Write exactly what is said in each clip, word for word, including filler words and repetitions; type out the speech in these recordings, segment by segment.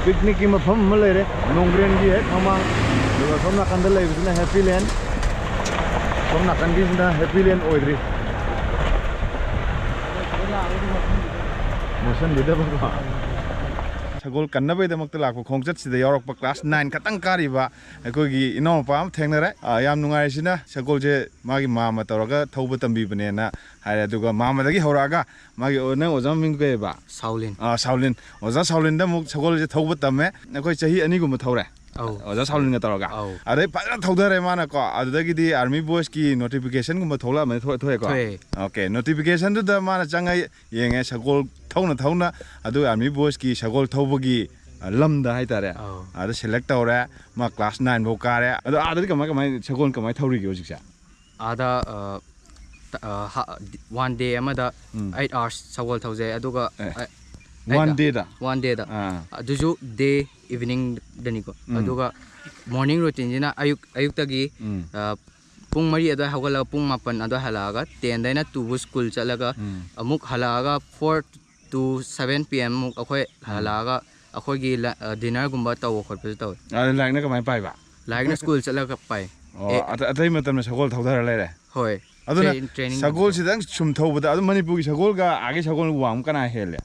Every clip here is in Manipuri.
ꯄꯤꯛꯅꯤꯛꯀꯤ ꯃꯐꯝ ꯑꯃ ꯂꯩꯔꯦ, ꯅꯣꯡꯒ꯭ꯔꯦꯟꯒꯤ ꯍꯦꯛ ꯃꯃꯥꯡ꯫ ꯑꯗꯨꯒ ꯁꯣꯝ ꯅꯥꯀꯟꯗ ꯂꯩꯕꯁꯤꯅ ꯍꯦꯄꯤ ꯂꯦꯟ, ꯁꯣꯝ ꯅꯥꯀꯟꯒꯤꯁꯤꯅ ꯍꯦꯄꯤ ꯂꯦꯟ ꯑꯣꯏꯗ꯭ꯔꯤ꯫ ꯃꯣꯠꯁꯟꯕꯤꯗꯕꯀꯣ꯫ ꯁꯒꯣꯜ ꯀꯟꯅꯕꯒꯤꯗꯃꯛꯇ ꯂꯥꯛꯄ ꯈꯣꯡꯆꯠꯁꯤꯗ ꯌꯥꯎꯔꯛꯄ class nine ꯈꯛꯇꯪ ꯀꯥꯔꯤꯕ ꯑꯩꯈꯣꯏꯒꯤ ꯏꯅꯥꯎꯅꯨꯄꯥ ꯑꯃ ꯊꯦꯡꯅꯔꯦ꯫ ꯑ, ꯌꯥꯝ ꯅꯨꯡꯉꯥꯏꯔꯤꯁꯤꯅ ꯁꯒꯣꯜꯁꯦ ꯃꯥꯒꯤ ꯃꯥꯝꯃ ꯇꯧꯔꯒ ꯊꯧꯕ ꯇꯝꯕꯤꯕꯅꯦꯅ ꯍꯥꯏꯔꯦ꯫ ꯑꯗꯨꯒ ꯃꯥꯝꯃꯗꯒꯤ ꯍꯧꯔꯛꯑꯒ ꯃꯥꯒꯤ, ꯑꯣ, ꯅꯪ ꯑꯣꯖꯥ ꯃꯃꯤꯡ ꯀꯩꯕ? ꯁꯥꯎꯂꯤꯟ꯫ ꯑ, ꯁꯥꯎꯂꯤꯟ꯫ ꯑꯣꯖꯥ ꯁꯥꯎꯂꯤꯟꯗ ꯑꯃꯨꯛ ꯁꯒꯣꯜꯁꯦ ꯊꯧꯕ ꯇꯝꯃꯦ꯫ ꯑꯩꯈꯣꯏ ꯆꯍꯤ ꯑꯅꯤꯒꯨꯝꯕ ꯊꯧꯔꯦ꯫ ꯑꯧ꯫ ꯑꯣꯖꯥ ꯁꯥꯎꯂꯤꯟꯒ ꯇꯧꯔꯒ꯫ ꯑꯧ꯫ ꯑꯗꯩ ꯐꯖꯅ ꯊꯧꯗꯔꯦ ꯃꯥꯅꯀꯣ꯫ ꯑꯗꯨꯗꯒꯤꯗꯤ Army Boys ꯀꯤ notification ꯒꯨꯝꯕ ꯊꯣꯛꯂꯛꯑꯃꯅꯤ, ꯊꯣꯛ-, ꯊꯣꯛꯑꯦꯀꯣ? ꯊꯣꯛꯑꯦ꯫ Okay, notification ꯗꯨꯗ ꯃꯥꯅ ꯆꯪꯉ ꯌꯦꯡꯉꯦ, ꯁꯒꯣꯜ ꯊꯧꯅ ꯊꯧꯅ, ꯑꯗꯨꯒ Army Boys ꯀꯤ ꯁꯒꯣꯜ ꯊꯧꯕꯒꯤ, ꯑ, ꯂꯝꯗ ꯍꯥꯏꯇꯥꯔꯦ꯫ ꯑꯧ꯫ ꯑꯗ select ꯇꯧꯔꯦ, ꯃꯥ class nine ꯐꯥꯎ ꯀꯥꯔꯦ꯫ ꯑꯗꯣ ꯑꯥꯗꯗꯤ ꯀꯃꯥꯏ, ꯀꯃꯥꯏ, ꯁꯒꯣꯜ ꯀꯃꯥꯏ ꯊꯧꯔꯤꯒꯦ ꯍꯧꯖꯤꯛꯁꯦ? ꯑꯥꯗ, ꯑ, ꯇ-, ꯑ, ꯍ-, one day ꯑꯃꯗ ꯎꯝ꯫ Eight hours ꯁꯒꯣꯜ ꯊꯧꯖꯩ, ꯑꯗꯨꯒ, ꯑꯦ, ꯑ, one ꯑꯩꯅ day ꯗ? One day ꯗ꯫ ꯑꯥ꯫ ꯑꯗꯨꯁꯨ day evening ꯗꯅꯤꯀꯣ꯫ ꯎꯝ꯫ ꯑꯗꯨꯒ morning routine ꯁꯤꯅ ꯑꯌꯨꯛ, ꯑꯌꯨꯛꯇꯒꯤ, ꯎꯝ꯫ ꯑ, ꯄꯨꯡ ꯃꯔꯤ ꯑꯗꯨꯋꯥꯏ ꯍꯧꯒꯠꯂꯒ ꯄꯨꯡ ꯃꯥꯄꯟ ꯑꯗꯨꯋꯥꯏ ꯍꯜꯂꯛꯑꯒ ten ꯗꯩꯅ two ꯕꯨ school ꯆꯠꯂꯒ ꯎꯝ꯫ ꯑꯃꯨꯛ ꯍꯜꯂꯛꯑꯒ four to seven P M ꯃꯨꯛ ꯑꯩꯈꯣꯏ ꯎꯝ꯫ ꯍꯜꯂꯛꯑꯒ ꯑꯩꯈꯣꯏꯒꯤ ꯂ-, ꯑ, dinner ꯒꯨꯝꯕ ꯇꯧꯕ ꯈꯣꯠꯄꯁꯨ ꯇꯧꯋꯦ꯫ ꯑꯗ ꯂꯥꯏꯔꯤꯛꯅ ꯀꯃꯥꯏꯅ ꯄꯥꯏꯕ? ꯂꯥꯏꯔꯤꯛꯅ school ꯆꯠꯂꯒ ꯄꯥꯏ꯫ ꯑꯣ, ꯑꯦ꯫ ꯑꯇꯩ, ꯑꯇꯩ ꯃꯇꯝꯗ ꯁꯒꯣꯜ ꯊꯧꯗꯔ ꯂꯩꯔꯦ? ꯍꯣꯏ꯫ ꯑꯗꯨꯅ train-, training ꯁꯒꯣꯜ ꯁꯤꯗꯪ ꯁꯨꯝ ꯊꯧꯕꯗ ꯑꯗꯨꯝ ꯃꯅꯤꯄꯨꯔꯒꯤ ꯁꯒꯣꯜꯒ ꯑꯥꯒꯤ ꯁꯒꯣꯜ ꯋꯥꯡꯕ ꯀꯅꯥ ꯍꯦꯜꯂꯦ?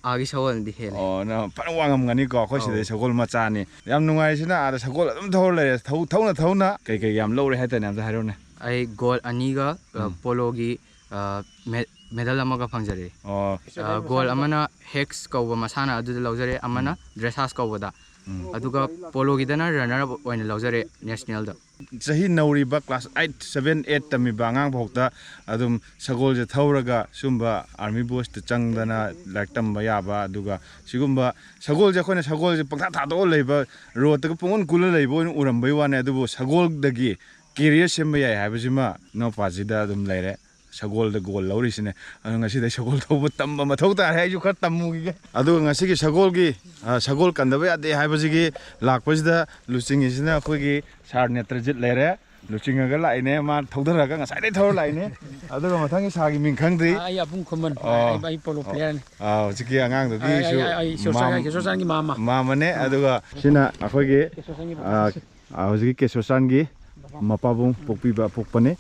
ꯑꯥꯒꯤ ꯁꯒꯣꯜꯅꯗꯤ ꯍꯦꯜꯂꯦ꯫ ꯑꯣ, ꯅꯪ ꯐꯖꯅ ꯋꯥꯡꯉꯝꯒꯅꯤꯀꯣ, ꯑꯩꯈꯣꯏ ꯑꯧ꯫ ꯁꯤꯗꯩ ꯁꯒꯣꯜ ꯃꯆꯥꯅꯤ꯫ ꯌꯥꯝ ꯅꯨꯡꯉꯥꯏꯔꯤꯁꯤꯅ ꯑꯥꯗ ꯁꯒꯣꯜ ꯑꯗꯨꯝ ꯊꯧꯔ ꯂꯩꯔꯦ, ꯊꯧ-, ꯊꯧꯅ ꯊꯧꯅ ꯀꯩ ꯀꯩ ꯌꯥꯝ ꯂꯧꯔꯦ ꯍꯥꯏꯇꯥꯔꯦ, ꯑꯝꯇ ꯍꯥꯏꯔꯣꯅꯦ꯫ ꯑꯩ gold ꯑꯅꯤꯒ, ꯑ, ꯎꯝ꯫ Polo ꯒꯤ, ꯑ, me-, medal ꯑꯃꯒ ꯐꯪꯖꯔꯦ꯫ ꯑꯣ꯫ ꯑ, gold ꯑꯃꯅ Hex ꯀꯧꯕ ꯃꯁꯥꯟꯅ ꯑꯗꯨꯗ ꯂꯧꯖꯔꯦ, ꯑꯃꯅ ꯎꯝ꯫ Dressage ꯀꯧꯕꯗ꯫ ꯎꯝ꯫ ꯑꯗꯨꯒ Polo ꯒꯤꯗꯅ runner up ꯑꯣꯏꯅ ꯂꯧꯖꯔꯦ national ꯗ꯫ ꯆꯍꯤ ꯅꯧꯔꯤꯕ class eight, seven, eight ꯇꯝꯃꯤꯕ ꯑꯉꯥꯡ ꯐꯥꯎꯗ ꯑꯗꯨꯝ ꯁꯒꯣꯜꯁꯦ ꯊꯧꯔꯒ ꯁꯨꯝꯕ Army Boys ꯇ ꯆꯪꯗꯅ ꯂꯥꯏꯔꯤꯛ ꯇꯝꯕ ꯌꯥꯕ, ꯑꯗꯨꯒ ꯁꯤꯒꯨꯝꯕ ꯁꯒꯣꯜꯁꯦ, ꯑꯩꯈꯣꯏꯅ ꯁꯒꯣꯜꯁꯦ ꯄꯪꯊꯥ ꯊꯥꯗꯣꯛꯑ ꯂꯩꯕ, road ꯇꯒ ꯄꯨꯡꯀꯨꯜ ꯀꯨꯜꯂ ꯂꯩꯕ ꯑꯣꯏꯅ ꯎꯔꯝꯕꯩ ꯋꯥꯅꯦ, ꯑꯗꯨꯕꯨ ꯁꯒꯣꯜꯗꯒꯤ career ꯁꯦꯝꯕ ꯌꯥꯏ ꯍꯥꯏꯕꯁꯤꯃ ꯏꯅꯥꯎꯄꯥꯁꯤꯗ ꯑꯗꯨꯝ ꯂꯩꯔꯦ꯫ ꯁꯒꯣꯜꯗ ꯒꯣꯜ ꯂꯧꯔꯤꯁꯤꯅꯦ꯫ ꯑꯗꯣ ꯉꯁꯤꯗꯩ ꯁꯒꯣꯜ ꯊꯧꯕ ꯇꯝꯕ ꯃꯊꯧ ꯇꯥꯔꯦ, ꯑꯩꯁꯨ ꯈꯔ ꯇꯝꯃꯨꯈꯤꯒꯦ꯫ ꯑꯗꯨꯒ ꯉꯁꯤꯒꯤ ꯁꯒꯣꯜꯒꯤ, ꯑ, ꯁꯒꯣꯜ ꯀꯟꯗꯕ ꯌꯥꯗꯦ ꯍꯥꯏꯕꯁꯤꯒꯤ ꯂꯥꯛꯄꯁꯤꯗ ꯂꯨꯆꯤꯡꯉꯤꯁꯤꯅ ꯑꯩꯈꯣꯏꯒꯤ ꯁꯥꯔ ꯅꯦꯇ꯭ꯔꯖꯤꯠ ꯂꯩꯔꯦ꯫ ꯂꯨꯆꯤꯡꯉꯒ ꯂꯥꯛꯏꯅꯦ, ꯃꯥ ꯊꯧꯗꯔꯒ ꯉꯁꯥꯏꯗꯩ ꯊꯧꯔ ꯂꯥꯛꯏꯅꯦ꯫ ꯑꯗꯨꯒ ꯃꯊꯪꯒꯤ ꯁꯥꯔꯒꯤ ꯃꯤꯡ ꯈꯪꯗ꯭ꯔꯤ꯫ ꯑꯥ, ꯑꯩ ꯑꯕꯨꯡ ꯈꯨꯃꯟ꯫ ꯑꯣ꯫ ꯑꯩ, ꯑꯩ ꯄꯣꯂꯣ ꯄ꯭ꯂꯦꯌꯔꯅꯤ꯫ ꯑꯥ, ꯍꯧꯖꯤꯛꯀꯤ ꯑꯉꯥꯡꯗꯨꯒꯤ ꯑꯩ, ꯑꯩ, ꯑꯩ, ꯏꯁꯣꯔ ꯆꯥꯟ-, ꯃꯥꯝ-, ꯏꯁꯣꯔ ꯆꯥꯟꯒꯤ ꯃꯥꯝꯃ꯫ ꯃꯥꯝꯃꯅꯦ꯫ ꯑꯗꯨꯒ ꯁꯤꯅ ꯑꯩꯈꯣꯏꯒꯤ, ꯑꯥ, ꯑꯥ, ꯍꯧꯖꯤꯛꯀꯤ ꯀꯦꯁꯣꯔ ꯆꯥꯟꯒꯤ ꯃꯄꯥꯕꯨꯡ ꯄꯣꯛꯄꯤꯕ ꯄꯣꯛꯄꯅꯦ꯫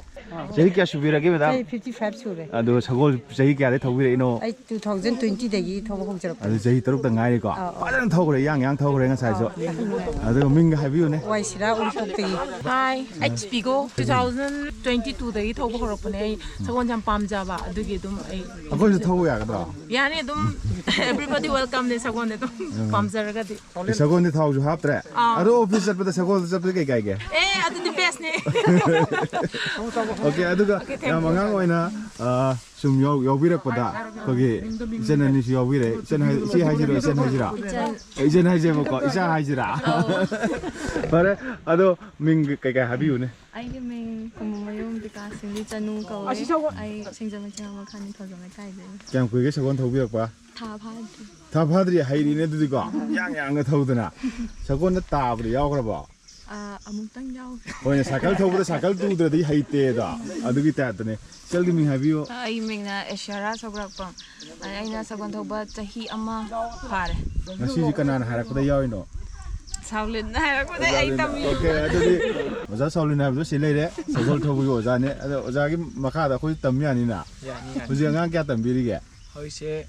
ꯆꯍꯤ ꯀꯌꯥ ꯁꯨꯕꯤꯔꯒꯦ, ꯃꯦꯗꯥꯝ? ꯆꯍꯤ fifty five ꯁꯨꯔꯦ꯫ ꯑꯗꯣ ꯁꯒꯣꯜ ꯆꯍꯤ ꯀꯌꯥꯗꯩ ꯊꯧꯕꯤꯔꯛꯏꯅꯣ? ꯑꯩ two thousand twenty ꯗꯒꯤ ꯊꯧꯕ ꯍꯧꯖꯔꯛꯄꯅꯦ꯫ ꯑꯗꯨ ꯆꯍꯤ ꯇꯔꯨꯛꯇ ꯉꯥꯏꯔꯤꯀꯣ? ꯑꯥ, ꯑꯥ꯫ ꯐꯖꯅ ꯊꯧꯈ꯭ꯔꯦ, ꯌꯥꯡ ꯌꯥꯡ ꯊꯧꯈ꯭ꯔꯦ ꯉꯁꯥꯏꯁꯨ꯫ ꯑꯥ, ꯌꯥꯝ ꯅꯨꯡꯉꯥꯏ꯫ ꯑꯗꯨꯒ ꯃꯤꯡꯒ ꯍꯥꯏꯕꯤꯌꯨꯅꯦ꯫ ꯋꯥꯏꯁꯤꯔꯥ ꯎꯔꯤꯄꯣꯛꯇꯒꯤ꯫ Hi, ꯑꯩ ꯆꯤꯄꯤꯒꯣ, two thousand twenty two ꯗꯒꯤ ꯊꯧꯕ ꯍꯧꯔꯛꯄꯅꯦ꯫ ꯑꯩ ꯁꯒꯣꯜꯁꯦ ꯌꯥꯝ ꯄꯥꯝꯖꯕ, ꯑꯗꯨꯒꯤ ꯑꯗꯨꯝ ꯑꯩ ꯑꯩꯈꯣꯏꯁꯨ ꯊꯧꯕ ꯌꯥꯒꯗ꯭ꯔꯣ? ꯌꯥꯅꯤ ꯑꯗꯨꯝ꯫ Everybody welcome ꯅꯦ ꯁꯒꯣꯜꯗꯤ ꯑꯗꯨꯝ ꯎꯝ꯫ ꯄꯥꯝꯖꯔꯒꯗꯤ꯫ ꯑꯦ, ꯁꯒꯣꯜꯗꯤ ꯊꯥꯎꯁꯨ ꯍꯥꯞꯇ꯭ꯔꯦ? ꯑꯥ꯫ ꯑꯗꯣ ꯑꯣꯐꯤꯁ ꯆꯠꯄꯗ ꯁꯒꯣꯜꯗ ꯆꯠꯄꯗꯤ ꯀꯩ ꯀꯥꯏꯒꯦ? ꯑꯦ, ꯑꯗꯨꯗꯤ best ꯅꯦ꯫ Okay, ꯑꯗꯨꯒ Okay, thank ꯌꯥꯝ you. ꯑꯉꯥꯡ ꯑꯣꯏꯅ, ꯑ, ꯁꯨꯝ ꯌꯥꯎ-, ꯌꯥꯎꯕꯤꯔꯛꯄꯗ ꯑꯩꯈꯣꯏꯒꯤ ꯏꯆꯟ ꯑꯅꯤꯁꯨ ꯌꯥꯎꯕꯤꯔꯦ꯫ ꯏꯆꯟ ꯍꯥꯏ-, ꯏꯆꯦ ꯍꯥꯏꯁꯤꯔꯣ, ꯏꯆꯟ ꯍꯥꯏꯁꯤꯔꯥ? ꯏꯆꯟ꯫ ꯏꯆꯟ ꯍꯥꯏꯁꯦꯕꯀꯣ, ꯏꯆꯥ ꯍꯥꯏꯁꯤꯔꯥ? ꯑꯧ꯫ ꯐꯔꯦ, ꯑꯗꯣ ꯃꯤꯡ ꯀꯩꯀꯥ ꯍꯥꯏꯕꯤꯌꯨꯅꯦ꯫ ꯑꯩꯒꯤ ꯃꯤꯡ ꯀꯨꯝꯕꯃꯌꯨꯝ ꯕꯤꯀꯥꯁꯁꯤꯡꯗꯤ ꯆꯅꯨ ꯀꯧꯋꯦ꯫ ꯑꯩ ꯁꯤꯡꯖꯃꯩ ꯆꯤꯡꯉꯥꯃꯈꯥꯅꯤ ꯊꯧꯖꯃꯩ ꯀꯥꯏꯗꯩꯅꯤ꯫ ꯀꯌꯥꯝ ꯀꯨꯏꯒꯦ ꯁꯒꯣꯜ ꯊꯧꯕꯤꯔꯛꯄ? ꯊꯥ ꯐꯥꯗ꯭ꯔꯤ꯫ ꯊꯥ ꯐꯥꯗ꯭ꯔꯤ, ꯍꯩꯔꯤꯅꯦ ꯑꯗꯨꯗꯤꯀꯣ꯫ ꯌꯥꯡ ꯌꯥꯡꯅ ꯊꯧꯗꯅ꯫ ꯁꯒꯣꯜꯗ ꯇꯥꯕꯗ ꯌꯥꯎꯈ꯭ꯔꯕꯣ? ꯑꯥ, ꯑꯃꯨꯛꯇꯪ ꯌꯥꯎꯈ꯭ꯔꯦ꯫ ꯍꯣꯏꯅꯦ, ꯁꯥꯏꯀꯜ ꯊꯧꯕꯗ ꯁꯥꯏꯀꯜ ꯇꯨꯗ꯭ꯔꯗꯤ ꯍꯩꯇꯦꯗꯣ꯫ ꯑꯗꯨꯒꯤ ꯇꯥꯏꯞꯇꯅꯦ꯫ ꯏꯆꯜꯒꯤ ꯃꯤꯡ ꯍꯥꯏꯕꯤꯌꯨ꯫ ꯑꯩ ꯃꯤꯡꯅ ꯑꯦꯁꯤꯌꯥꯔꯥ ꯁꯧꯒ꯭ꯔꯥꯛꯄꯝ꯫ ꯑꯩꯅ ꯁꯒꯣꯜ ꯊꯧꯕ ꯆꯍꯤ ꯑꯃ ꯐꯥꯔꯦ꯫ ꯉꯁꯤꯁꯦ ꯀꯅꯥꯅ ꯍꯥꯏꯔꯛꯄꯗ ꯌꯥꯎꯔꯤꯅꯣ? ꯁꯥꯎꯂꯤꯟꯅ ꯍꯥꯏꯔꯛꯄꯗ ꯑꯩ ꯇꯝꯃꯤ꯫ Okay, ꯑꯗꯨꯗꯤ ꯑꯣꯖꯥ ꯁꯥꯎꯂꯤꯟ ꯍꯥꯏꯕꯗꯣ ꯁꯤ ꯂꯩꯔꯦ, ꯁꯒꯣꯜ ꯊꯧꯕꯒꯤ ꯑꯣꯖꯥꯅꯦ꯫ ꯑꯗꯣ ꯑꯣꯖꯥꯒꯤ ꯃꯈꯥꯗ ꯑꯩꯈꯣꯏ ꯇꯝ ꯌꯥꯅꯤꯅ? ꯌꯥꯅꯤ, ꯌꯥꯅꯤ꯫ ꯍꯧꯖꯤꯛ ꯑꯉꯥꯡ ꯀꯌꯥ ꯇꯝꯕꯤꯔꯤꯒꯦ? ꯍꯧꯖꯤꯛꯁꯦ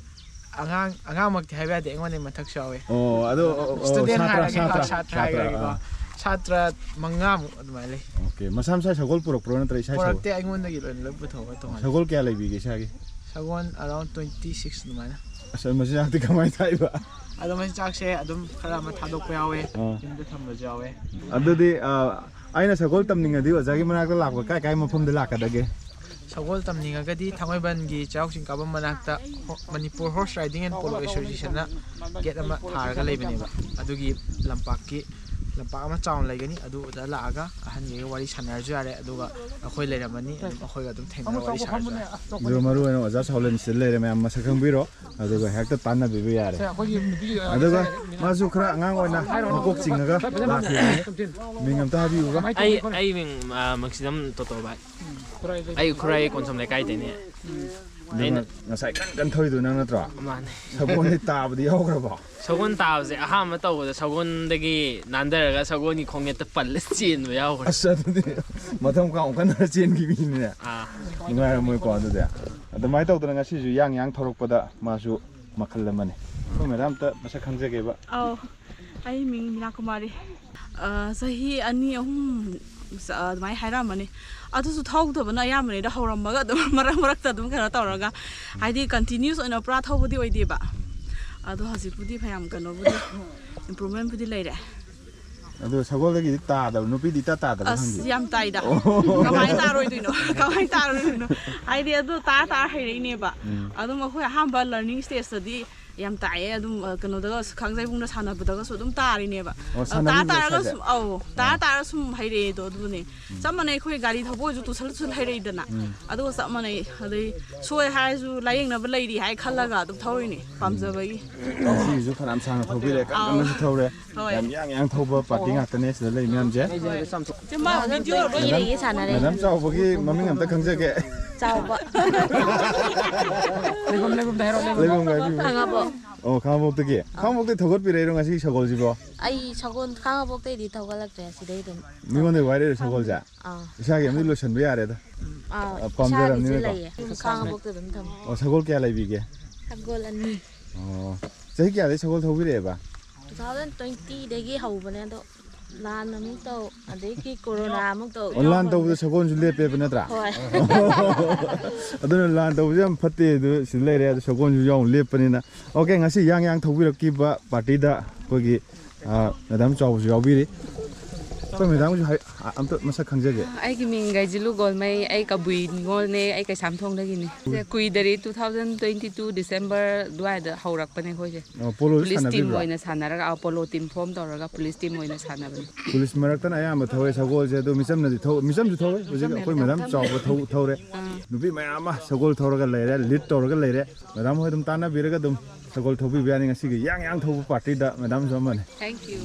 ꯑꯉꯥꯡ, ꯑꯉꯥꯡꯃꯛꯇꯤ ꯍꯥꯏꯕ ꯌꯥꯗꯦ, ꯑꯩꯉꯣꯟꯗꯒꯤ ꯃꯊꯛꯁꯨ ꯌꯥꯎꯋꯦ꯫ ꯑꯣ, ꯑꯗꯣ, ꯑꯣ, ꯑꯣ, student ꯁꯥꯇ꯭ꯔ, ꯍꯥꯏꯔꯒꯦꯀꯣ, ꯁꯥꯇ꯭ꯔ, ꯁꯥꯇ꯭ꯔ ꯁꯥꯇ꯭ꯔ, ꯍꯥꯏꯔꯒꯦꯀꯣ꯫ ꯑꯥ꯫ ꯁꯥꯇ꯭ꯔ ꯃꯉꯥꯃꯨꯛ ꯑꯗꯨꯃꯥꯏꯅ ꯂꯩ꯫ Okay, ꯃꯁꯥ ꯃꯁꯥ ꯁꯒꯣꯜ ꯄꯨꯔꯛꯄ꯭ꯔꯣ ꯅꯠꯇ꯭ꯔ ꯏꯁꯥ ꯏꯁꯥ? ꯄꯨꯔꯛꯇꯦ, ꯑꯩꯉꯣꯟꯗꯒꯤ ꯂꯣꯏꯅ ꯂꯣꯏ ꯄꯨꯊꯣꯛꯑꯒ ꯇꯣꯡꯍꯜꯂꯦ꯫ ꯁꯒꯣꯜ ꯀꯌꯥ ꯂꯩꯕꯤꯒꯦ ꯏꯁꯥꯒꯤ? ꯁꯒꯣꯜ around twenty six ꯑꯗꯨꯃꯥꯏꯅ꯫ ꯑꯁ, ꯃꯆꯤꯟꯖꯥꯛꯇꯤ ꯀꯃꯥꯏꯅ ꯊꯥꯛꯏꯕ? ꯑꯗꯣ ꯃꯆꯤꯟꯖꯥꯛꯁꯦ ꯑꯗꯨꯝ ꯈꯔ ꯑꯃ ꯊꯥꯗꯣꯛꯄ ꯌꯥꯎꯋꯦ, ꯑꯥ꯫ ꯌꯨꯝꯗ ꯊꯝꯕꯁꯨ ꯌꯥꯎꯋꯦ꯫ ꯑꯗꯨꯗꯤ, ꯑꯥ, ꯑꯩꯅ ꯁꯒꯣꯜ ꯇꯝꯅꯤꯡꯉꯗꯤ ꯑꯣꯖꯥꯒꯤ ꯃꯅꯥꯛꯇ ꯂꯥꯛꯄ ꯀꯥꯏ ꯀꯥꯏ ꯃꯐꯝꯗ ꯂꯥꯛꯀꯗꯒꯦ? ꯁꯒꯣꯜ ꯇꯝꯅꯤꯡꯉꯒꯗꯤ ꯊꯥꯡꯃꯩꯕꯟꯒꯤ ꯆꯩꯔꯥꯎ ꯆꯤꯡ ꯀꯥꯐꯝ ꯃꯅꯥꯛꯇ ꯍꯣ-, Manipur Horse Riding and Polo Associationꯅ gate ꯑꯃ ꯊꯥꯔꯒ ꯂꯩꯕꯅꯦꯕ꯫ ꯑꯗꯨꯒꯤ ꯂꯝꯄꯥꯛꯀꯤ ꯂꯝꯄꯥꯛ ꯑꯃ ꯆꯥꯎꯅ ꯂꯩꯒꯅꯤ, ꯑꯗꯨꯗ ꯂꯥꯛꯑꯒ ꯑꯍꯟꯈꯩꯒ ꯋꯥꯔꯤ ꯁꯥꯟꯅꯔꯁꯨ ꯌꯥꯔꯦ, ꯑꯗꯨꯒ ꯑꯩꯈꯣꯏ ꯂꯩꯔꯝꯃꯅꯤ, ꯑꯗꯨꯝ ꯑꯩꯈꯣꯏꯒ ꯑꯗꯨꯝ ꯊꯦꯡꯅꯔ ꯋꯥꯔꯤ ꯁꯥꯔꯁꯨ ꯌꯥꯔꯦ꯫ ꯑꯗꯨ ꯃꯔꯨ ꯑꯣꯏꯅ ꯑꯣꯖꯥ ꯁꯥꯎꯂꯦꯟ ꯁꯤꯗ ꯂꯩꯔꯦ, ꯃꯌꯥꯝ ꯃꯁꯛ ꯈꯪꯕꯤꯔꯣ꯫ ꯑꯗꯨꯒ ꯍꯦꯛꯇ ꯇꯥꯟꯅꯕꯤꯕ ꯌꯥꯔꯦ꯫ ꯑꯗꯨꯒ ꯃꯥꯁꯨ ꯈꯔ ꯑꯉꯥꯡ ꯑꯣꯏꯅ ꯃꯀꯣꯛ ꯆꯤꯡꯉꯒ ꯂꯥꯛꯈꯤꯕꯅꯤ꯫ ꯃꯤꯡ ꯑꯝꯇ ꯍꯥꯏꯕꯤꯌꯨꯕ? ꯑꯩ ꯑꯩ ꯃꯤꯡ ꯑ, ꯃꯛꯁꯤꯗꯝ ꯇꯣꯇꯣ ꯚꯥꯏ꯫ ꯑꯩ ꯈꯨꯔꯥꯏ ꯀꯣꯟꯁꯝ ꯂꯩꯀꯥꯏꯗꯩꯅꯦ꯫ ꯑꯗꯨꯒ ꯑꯩꯅ ꯉꯁꯥꯏ ꯀꯟ ꯀꯟ ꯊꯧꯔꯤꯗꯣ ꯅꯪ ꯅꯠꯇ꯭ꯔꯣ? ꯃꯥꯅꯦ꯫ ꯁꯒꯣꯜꯗꯤ ꯇꯥꯕꯗꯤ ꯌꯥꯎꯈ꯭ꯔꯕꯣ? ꯁꯒꯣꯜ ꯇꯥꯕꯁꯦ ꯑꯍꯥꯟꯕ ꯇꯧꯕꯗ ꯁꯒꯣꯜꯗꯒꯤ ꯅꯥꯟꯊꯔꯒ ꯁꯒꯣꯜꯒꯤ ꯈꯣꯡꯅꯦꯠꯇ ꯄꯜꯂ ꯆꯦꯟꯕ ꯌꯥꯎꯈ꯭ꯔꯦ꯫ ꯑꯁ, ꯑꯗꯨꯗꯤ ꯃꯊꯪ ꯃꯨꯛ ꯑꯃꯨꯛ ꯀꯟꯅ ꯆꯦꯟꯈꯤꯕꯅꯤꯅꯦ꯫ ꯑꯥ꯫ ꯅꯨꯡꯉꯥꯏꯔꯝꯃꯣꯏꯀꯣ ꯑꯗꯨꯗꯤ꯫ ꯑꯗꯨꯃꯥꯏꯅ ꯇꯧꯗꯅ ꯉꯁꯤꯁꯨ ꯌꯥꯡ ꯌꯥꯡ ꯊꯧꯔꯛꯄꯗ ꯃꯥꯁꯨ ꯃꯈꯜ ꯑꯃꯅꯤ꯫ ꯑꯩꯈꯣꯏ ꯃꯦꯗꯥꯝ ꯑꯝꯇ ꯃꯁꯛ ꯈꯪꯖꯒꯦꯕ꯫ ꯑꯧ, ꯑꯩ ꯃꯤꯡ ꯃꯤꯅꯥ ꯀꯨꯃꯥꯔꯤ꯫ ꯑ, ꯆꯍꯤ ꯑꯅꯤ ꯑꯍꯨꯝ ꯆ-, ꯑꯗꯨꯃꯥꯏꯅ ꯍꯥꯏꯔꯛꯑꯝꯃꯅꯤ꯫ ꯑꯗꯨꯁꯨ ꯊꯧꯗꯕꯅ ꯑꯌꯥꯝꯕꯅꯤꯗ, ꯍꯧꯔꯝꯃꯒ ꯑꯗꯨꯝ ꯃꯔꯛ ꯃꯔꯛꯇ ꯑꯗꯨꯝ ꯀꯩꯅꯣ ꯇꯧꯔꯒ, ꯍꯥꯏꯗꯤ continuous ꯑꯣꯏꯅ ꯄꯨꯔꯥ ꯊꯧꯕꯗꯤ ꯑꯣꯏꯗꯦꯕ꯫ ꯑꯗꯣ ꯍꯧꯖꯤꯛꯄꯨꯗꯤ ꯐꯌꯥꯝ ꯀꯩꯅꯣꯕꯨꯗꯤ, improvementꯕꯨꯗꯤ ꯂꯩꯔꯦ꯫ ꯑꯗꯣ ꯁꯒꯣꯜꯗꯒꯤꯗꯤ ꯇꯥꯗꯕ, ꯅꯨꯄꯤꯗꯤ ꯏꯇꯥ ꯇꯥꯗꯕ ꯑꯁ, ꯈꯪꯗꯦ꯫ ꯌꯥꯝ ꯇꯥꯏꯗ꯫ ꯑꯣ꯫ ꯀꯃꯥꯏꯅ ꯇꯥꯔꯣꯏꯗꯣꯏꯅꯣ? ꯀꯃꯥꯏꯅ ꯇꯥꯔꯣꯏꯗꯣꯏꯅꯣ? ꯍꯥꯏꯗꯤ ꯑꯗꯨ ꯇꯥꯔ ꯇꯥꯔ ꯍꯩꯔꯛꯏꯅꯦꯕ꯫ ꯎꯝ꯫ ꯑꯗꯨꯝ ꯑꯩꯈꯣꯏ ꯑꯍꯥꯟꯕ learning stageꯇꯗꯤ ꯌꯥꯝ ꯇꯥꯏꯑꯦ꯫ ꯑꯗꯨꯝ, ꯑ, ꯀꯩꯅꯣꯗꯒ ꯈꯥꯡꯖꯩꯕꯨꯡꯗ ꯁꯥꯟꯅꯕꯗꯒꯁꯨ ꯑꯗꯨꯝ ꯇꯥꯔꯤꯅꯦꯕ꯫ ꯑꯣ, ꯑꯗꯣ ꯇꯥꯔ ꯁꯥꯟꯅꯕꯤꯕ꯭ꯔꯣ ꯇꯥꯔꯒ ꯏꯁꯥꯁꯦ? ꯁꯨꯝ, ꯑꯧ, ꯇꯥꯔ ꯑꯥ꯫ ꯇꯥꯔ ꯁꯨꯝ ꯍꯩꯔꯛꯑꯦꯗꯣ ꯑꯗꯨꯅꯦ꯫ ꯎꯝ꯫ ꯆꯞ ꯃꯥꯟꯅꯩ, ꯑꯩꯈꯣꯏ ꯒꯥꯔꯤ ꯊꯧꯕ ꯑꯣꯏꯔꯁꯨ ꯇꯨꯁꯜ ꯇꯨꯁꯜ ꯍꯩꯔꯛꯏꯗꯅ꯫ ꯎꯝ꯫ ꯑꯗꯨꯒ ꯆꯞ ꯃꯥꯟꯅꯩ꯫ ꯑꯗꯩ ꯁꯣꯏ ꯍꯥꯏꯔꯁꯨ ꯂꯥꯏꯌꯦꯡꯅꯕ ꯂꯩꯔꯤ ꯍꯥꯏ ꯈꯜꯂꯒ ꯑꯗꯨꯝ ꯊꯧꯔꯤꯅꯦ, ꯄꯥꯝꯖꯕꯒꯤ꯫ ꯉꯁꯤꯒꯤꯁꯨ ꯐꯅꯌꯥꯝ ꯁꯥꯡꯅ ꯊꯧꯕꯤꯔꯦ, ꯀꯟ ꯑꯧ꯫ ꯀꯟꯅꯁꯨ ꯊꯧꯔꯦ꯫ ꯍꯣꯏ꯫ ꯌꯥꯝ ꯌꯥꯡ ꯌꯥꯡ ꯊꯧꯕ party ꯉꯥꯛꯇꯅꯦ ꯁꯤꯗ ꯂꯩ ꯃꯌꯥꯝꯁꯦ꯫ ꯆꯨꯝꯕ, video ꯂꯣꯏ ꯃꯦꯗꯥꯝ, ꯌꯦꯡꯉꯦ ꯁꯥꯟꯅꯔꯦ꯫ ꯃꯦꯗꯥꯝ ꯆꯥꯎꯕꯒꯤ ꯃꯃꯤꯡ ꯑꯝꯇ ꯈꯪꯖꯒꯦ꯫ ꯆꯥꯎꯕ꯫ ꯂꯩꯐꯝ, ꯂꯩꯐꯝꯗ ꯍꯥꯏꯔꯣ, ꯂꯩꯐꯝ꯫ ꯂꯩꯐꯝ ꯍꯥꯏꯕꯤꯌꯨ꯫ ꯈꯥꯡꯉꯕꯣꯛ꯫ ꯑꯣ, ꯈꯥꯡꯉꯕꯣꯛꯇꯒꯤ꯫ ꯈꯥꯡꯉꯕꯣꯛꯇꯒꯤ ꯊꯧꯒꯠꯄꯤꯔꯛꯏꯔꯣ ꯉꯁꯤꯒꯤ ꯁꯒꯣꯜꯁꯤꯕꯣ? ꯑꯩ ꯁꯒꯣꯜ ꯈꯥꯡꯉꯕꯣꯛꯇꯩꯗꯤ ꯊꯧꯒꯠꯂꯛꯇ꯭ꯔꯦ, ꯁꯤꯗꯩ ꯑꯗꯨꯝ꯫ ꯃꯤꯉꯣꯟꯗꯒꯤ ꯋꯥꯏꯔꯛꯏꯔꯣ ꯁꯒꯣꯜꯁꯦ? ꯑꯥ꯫ ꯏꯁꯥꯒꯤ ꯑꯃꯗꯤ ꯂꯣꯏꯁꯟꯕ ꯌꯥꯔꯦꯗ꯫ ꯑꯥ, ꯑ, ꯄꯥꯝꯖꯔꯕꯅꯤꯅꯀꯣ꯫ ꯏꯁꯥꯒꯤꯁꯨ ꯂꯩꯌꯦ꯫ ꯈꯥꯡꯉꯕꯣꯛꯇ ꯑꯗꯨꯝ ꯊꯝꯃꯦ꯫ ꯑꯣ, ꯁꯒꯣꯜ ꯀꯌꯥ ꯂꯩꯕꯤꯒꯦ? ꯁꯒꯣꯜ ꯑꯅꯤ꯫ ꯑꯣ, ꯆꯍꯤ ꯀꯌꯥꯗꯒꯤ ꯁꯒꯣꯜ ꯊꯧꯕꯤꯔꯛꯑꯦꯕ? Two thousand twentyꯗꯒꯤ ꯍꯧꯕꯅꯦ, ꯑꯗꯣ ꯂꯥꯟ ꯑꯃꯨꯛ ꯇꯧ, ꯑꯗꯒꯤ ꯀꯣꯔꯣꯅꯥ ꯑꯃꯨꯛ ꯇꯧ, ꯑꯣ, ꯂꯥꯟ ꯇꯧꯕꯗ ꯁꯒꯣꯜꯁꯨ ꯂꯦꯞꯄꯦꯕ ꯅꯠꯇ꯭ꯔꯥ? ꯍꯣꯏ꯫ ꯑꯗꯨꯅ ꯂꯥꯟ ꯇꯧꯕꯁꯦ ꯌꯥꯝ ꯐꯠꯇꯦ, ꯑꯗꯨ ꯁꯤꯗ ꯂꯩꯔꯦ, ꯑꯗꯨ ꯁꯒꯣꯜꯁꯨ ꯌꯥꯎꯅ ꯂꯦꯞꯄꯅꯤꯅ꯫ Okay, ꯉꯁꯤ ꯌꯥꯡ ꯌꯥꯡ ꯊꯧꯕꯤꯔꯛꯈꯤꯕ partyꯗ ꯑꯩꯈꯣꯏꯒꯤ, ꯑ, ꯃꯦꯗꯥꯝ ꯆꯥꯎꯕꯁꯨ ꯌꯥꯎꯕꯤꯔꯤ꯫ ꯑꯩꯈꯣꯏ ꯃꯦꯗꯥꯝꯒꯤꯁꯨ ꯍꯥꯏ-, ꯑ-, ꯑꯝꯇ ꯃꯁꯛ ꯈꯪꯖꯒꯦ꯫ ꯑꯩꯒꯤ ꯃꯤꯡ ꯒꯥꯏꯖꯤꯂꯨ ꯒꯣꯜꯃꯩ, ꯑꯩ ꯀꯕꯨꯏ ꯅꯤꯉꯣꯜꯅꯦ, ꯑꯩ ꯀꯩꯁꯥꯝꯊꯣꯡꯗꯒꯤꯅꯦ꯫ ꯁꯦ ꯀꯨꯏꯗꯔꯤ, two thousand twenty two December ꯑꯗꯨꯋꯥꯏꯗ ꯍꯧꯔꯛꯄꯅꯦ ꯑꯩꯈꯣꯏꯁꯦ꯫ ꯑꯣ, ꯄꯣꯂꯣꯁꯨ ꯄꯨꯂꯤꯁ ꯇꯤꯝ ꯁꯥꯟꯅꯕꯤꯕ꯭ꯔꯣ? ꯑꯣꯏꯅ ꯁꯥꯟꯅꯔꯒ, ꯑꯥ, ꯄꯣꯂꯣ ꯇꯤꯝ ꯐꯣꯝ ꯇꯧꯔꯒ ꯄꯨꯂꯤꯁ ꯇꯤꯝ ꯑꯣꯏꯅ ꯁꯥꯟꯅꯕꯅꯦ꯫ ꯄꯨꯂꯤꯁ ꯃꯔꯛꯇꯅ ꯑꯌꯥꯝꯕ ꯊꯧꯋꯦ ꯁꯒꯣꯜꯁꯦ, ꯑꯗꯣ ꯃꯤꯆꯝꯅꯗꯤ ꯊꯧ-, ꯃꯤꯆꯝꯁꯨ ꯊꯧꯋꯦ꯫ ꯍꯧꯖꯤꯛ ꯑꯩꯈꯣꯏ ꯃꯦꯗꯥꯝ ꯆꯥꯎꯕ ꯊꯧ-, ꯊꯧꯔꯦ꯫ ꯑꯥ꯫ ꯅꯨꯄꯤ ꯃꯌꯥꯝ ꯑꯃ ꯁꯒꯣꯜ ꯊꯧꯔꯒ ꯂꯩꯔꯦ, ꯂꯤꯗ ꯇꯧꯔꯒ ꯂꯩꯔꯦ꯫ ꯃꯦꯗꯥꯝ ꯍꯣꯏ ꯑꯗꯨꯝ ꯇꯥꯟꯅꯕꯤꯔꯒ ꯑꯗꯨꯝ ꯁꯒꯣꯜ ꯊꯧꯕꯤꯕ ꯌꯥꯅꯤ꯫ ꯉꯁꯤꯒꯤ ꯌꯥꯡ ꯌꯥꯡ ꯊꯧꯕ ꯄꯥꯔꯇꯤꯗ ꯃꯦꯗꯥꯝꯁꯨ ꯑꯃꯅꯤ꯫ Thank you꯫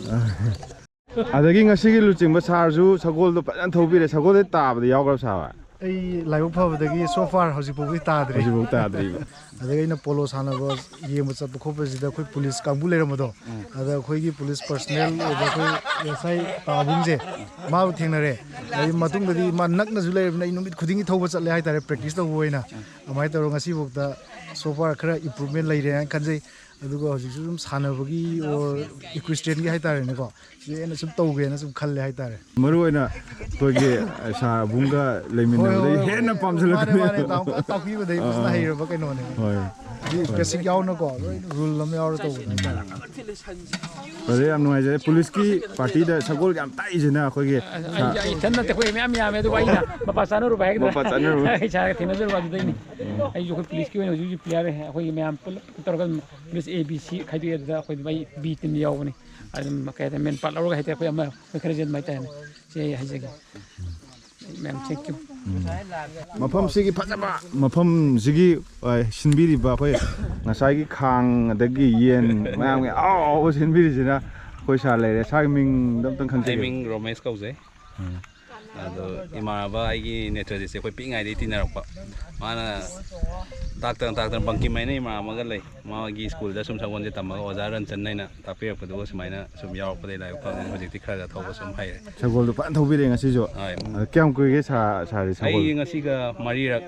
ꯑꯗꯒꯤ ꯉꯁꯤꯒꯤ ꯂꯨꯆꯤꯡꯕ ꯁꯥꯔꯁꯨ ꯁꯒꯣꯜꯗꯣ ꯐꯖꯅ ꯊꯧꯕꯤꯔꯦ꯫ ꯁꯒꯣꯜꯗꯤ ꯇꯥꯕꯗ ꯌꯥꯎꯈ꯭ꯔꯕ ꯁꯥꯔ? ꯑꯩ ꯂꯥꯏꯕꯛ ꯐꯕꯗꯒꯤ so far ꯍꯧꯖꯤꯛ ꯐꯥꯎꯕꯗꯤ ꯇꯥꯗ꯭ꯔꯤ꯫ ꯍꯧꯖꯤꯛꯐꯥꯎ ꯇꯥꯗ꯭ꯔꯤꯕ꯫ ꯑꯗꯒꯤ ꯑꯩꯅ ꯄꯣꯂꯣ ꯁꯥꯟꯅꯕ ꯌꯦꯡꯕ ꯆꯠꯄ ꯈꯣꯠꯄꯁꯤꯗ ꯑꯩꯈꯣꯏ ꯄꯨꯂꯤꯁ ꯀꯥꯡꯕꯨ ꯂꯩꯔꯝꯕꯗꯣ, ꯑꯗ ꯑꯩꯈꯣꯏꯒꯤ ꯄꯨꯂꯤꯁ ꯄꯔꯁꯅꯦꯜ ꯑꯣꯏꯕ ꯑꯩꯈꯣꯏ ꯑꯦꯁ ꯑꯥꯏ ꯇꯥꯕꯨꯡꯁꯦ, ꯃꯥꯕꯨ ꯊꯦꯡꯅꯔꯦ꯫ ꯑꯗꯒꯤ ꯃꯇꯨꯡꯗꯗꯤ ꯃꯥ ꯅꯛꯅꯁꯨ ꯂꯩꯔꯕꯅꯤꯅ ꯑꯩ ꯅꯨꯃꯤꯠ ꯈꯨꯗꯤꯡꯒꯤ ꯊꯧꯕ ꯆꯠꯂꯦ ꯍꯥꯏꯇꯥꯔꯦ, ꯄ꯭ꯔꯦꯛꯇꯤꯁ ꯇꯧꯕ ꯑꯣꯏꯅ꯫ ꯑꯗꯨꯃꯥꯏꯅ ꯇꯧꯔꯒ ꯉꯁꯤꯐꯥꯎꯗ so far ꯈꯔ ꯏꯝꯄ꯭ꯔꯨꯚꯃꯦꯟ ꯂꯩꯔꯦ ꯍꯥꯏꯅ ꯈꯟꯖꯩ꯫ ꯑꯗꯨꯒ ꯍꯧꯖꯤꯛꯁꯨ ꯁꯨꯝ ꯁꯥꯟꯅꯕꯒꯤ ꯑꯣꯔ ꯏꯀ꯭ꯋꯤꯁꯇ꯭ꯔꯤꯌꯟꯒꯤ ꯍꯥꯏꯇꯥꯔꯦꯅꯦꯀꯣ, ꯁꯤ ꯍꯦꯟꯅ ꯁꯨꯝ ꯇꯧꯒꯦꯅ ꯁꯨꯝ ꯈꯜꯂꯦ ꯍꯥꯏꯇꯥꯔꯦ꯫ ꯃꯔꯨ ꯑꯣꯏꯅ ꯑꯩꯈꯣꯏꯒꯤ ꯁꯥꯔ ꯑꯕꯨꯡꯒ ꯍꯣꯏ, ꯂꯩꯃꯤꯟꯅꯕꯗꯒꯤ ꯍꯣꯏ, ꯍꯣꯏ꯫ ꯍꯦꯟꯅ ꯃꯥꯅꯦ, ꯄꯥꯝꯁꯤꯜꯂꯛꯄꯅꯦ꯫ ꯃꯥꯅꯦ, ꯇꯥꯃꯣ ꯐꯖꯅ ꯇꯥꯛꯄꯤꯕꯗꯒꯤ ꯐꯖꯅ ꯍꯩꯔꯕ ꯀꯩꯅꯣꯅꯦ꯫ ꯍꯣꯏ꯫ ꯕꯦꯁꯤꯛ ꯌꯥꯎꯅꯀꯣ, ꯂꯣꯏ ꯔꯨꯜ ꯑꯃ ꯌꯥꯎꯔ ꯇꯧꯕꯅꯦ ꯍꯥꯏꯇꯥꯔꯦ꯫ ꯐꯔꯦ, ꯌꯥꯝ ꯅꯨꯡꯉꯥꯏꯖꯔꯦ꯫ ꯄꯨꯂꯤꯁꯀꯤ ꯄꯥꯔꯇꯤꯗ ꯁꯒꯣꯜ ꯌꯥꯝ ꯇꯥꯛꯏꯁꯤꯅ ꯑꯩꯈꯣꯏꯒꯤ ꯑꯩ ꯏꯊꯟ ꯅꯠꯇꯦ, ꯑꯩꯈꯣꯏ ꯃꯌꯥꯝ ꯌꯥꯝꯃꯦ, ꯑꯗꯨꯕꯨ ꯑꯩꯅ ꯃꯄꯥ ꯆꯥꯅꯔꯨꯕ ꯍꯥꯏꯒꯗ꯭ꯔꯥ? ꯃꯄꯥ ꯆꯥꯅꯔꯨꯕ꯫ ꯑꯩ ꯏꯁꯥꯒ ꯊꯦꯡꯅꯖꯔꯨꯕ ꯑꯗꯨꯗꯩꯅꯦ꯫ ꯑꯩꯁꯨ ꯑꯩꯈꯣꯏ ꯄꯨꯂꯤꯁꯀꯤ ꯑꯣꯏꯅ ꯍꯧꯖꯤꯛ ꯍꯧꯖꯤꯛ ꯄ꯭ꯂꯦꯌꯔ ꯑꯩꯈꯣꯏꯒꯤ ꯃꯌꯥꯝ ꯄꯨꯂꯞ ꯇꯧꯔꯒ ꯑꯗꯨꯝ ꯄꯨꯂꯤꯁ ꯑꯦ ꯕꯤ ꯁꯤ ꯈꯥꯏꯗꯣꯛꯑꯦ꯫ ꯑꯗꯨꯗ ꯑꯩꯈꯣꯏ ꯃꯩ ꯕꯤ ꯇꯤꯝ ꯌꯥꯎꯕꯅꯤ꯫ ꯑꯗꯨꯝ ꯀꯩ ꯍꯥꯏꯇꯥꯔꯦ, ꯃꯦꯟ ꯄꯥꯔꯠ ꯂꯧꯔꯒ ꯍꯥꯏꯇꯥꯔꯦ, ꯑꯩꯈꯣꯏ ꯑꯃ ꯑꯩꯈꯣꯏ ꯈꯔ ꯆꯦꯟꯕ ꯍꯥꯏꯇꯥꯔꯦꯅꯦ꯫ ꯁꯤ ꯑꯩ ꯍꯥꯏꯖꯒꯦ꯫ ꯃꯌꯥꯝ thank you꯫ ꯃꯐꯝꯁꯤꯒꯤ ꯐꯖꯕ, ꯃꯐꯝꯁꯤꯒꯤ, ꯑ, ꯁꯤꯟꯕꯤꯔꯤꯕ ꯑꯩꯈꯣꯏ ꯉꯁꯥꯏꯒꯤ ꯈꯥꯡ ꯑꯗꯒꯤ ꯌꯦꯟ ꯃꯌꯥꯝꯒꯤ ꯑꯍꯥꯎ ꯑꯍꯥꯎꯕ ꯁꯤꯟꯕꯤꯔꯤꯁꯤꯅ ꯑꯩꯈꯣꯏ ꯁꯥꯔ ꯂꯩꯔꯦ꯫ ꯁꯥꯔꯒꯤ ꯃꯤꯡꯗꯣ ꯑꯝꯇꯪ ꯑꯩ ꯈꯪꯖꯒꯦ꯫ ꯃꯤꯡ ꯔꯣꯃꯦꯁ ꯀꯧꯖꯩ꯫ ꯑꯗꯣ ꯏꯃꯥꯟꯅꯕ ꯑꯩꯒꯤ ꯅꯦꯇ꯭ꯔꯖꯤꯠꯁꯦ ꯑꯩꯈꯣꯏ ꯄꯤꯛꯏꯉꯩꯗꯒꯤ ꯇꯤꯟꯅꯔꯛꯄ꯫ ꯃꯥꯅ ꯇꯥꯛꯇꯅ ꯇꯥꯛꯇꯅ ꯕꯪꯀꯤꯝ ꯍꯥꯏꯅ ꯏꯃꯥꯟꯅꯕ ꯑꯃꯒ ꯂꯩ꯫ ꯃꯥꯒꯤ ꯁ꯭ꯀꯨꯜꯗ ꯁꯨꯝ ꯁꯒꯣꯜꯁꯦ ꯇꯝꯃꯒ ꯑꯣꯖꯥ ꯔꯟꯆꯟ ꯍꯥꯏꯅ ꯇꯥꯛꯄꯤꯔꯛꯄꯗꯨꯒ ꯁꯨꯃꯥꯏꯅ ꯁꯨꯝ ꯌꯥꯎꯔꯛꯄꯗꯒꯤ ꯂꯥꯏꯕꯛ ꯐꯕꯅꯤꯅ ꯍꯧꯖꯤꯛꯇꯤ ꯈꯔ ꯈꯔ ꯊꯧꯕ ꯁꯨꯝ ꯍꯩꯔꯦ꯫ ꯁꯒꯣꯜꯗꯣ ꯐꯖꯅ ꯊꯧꯕꯤꯔꯦ ꯉꯁꯤꯁꯨ꯫ ꯍꯣꯏ꯫ ꯑ, ꯀꯌꯥꯝ ꯀꯨꯏꯔꯦ ꯁꯥꯔ, ꯁꯥꯔꯗꯤ ꯁꯒꯣꯜ? ꯑꯩ ꯉꯁꯤꯒ ꯃꯔꯤꯔꯛ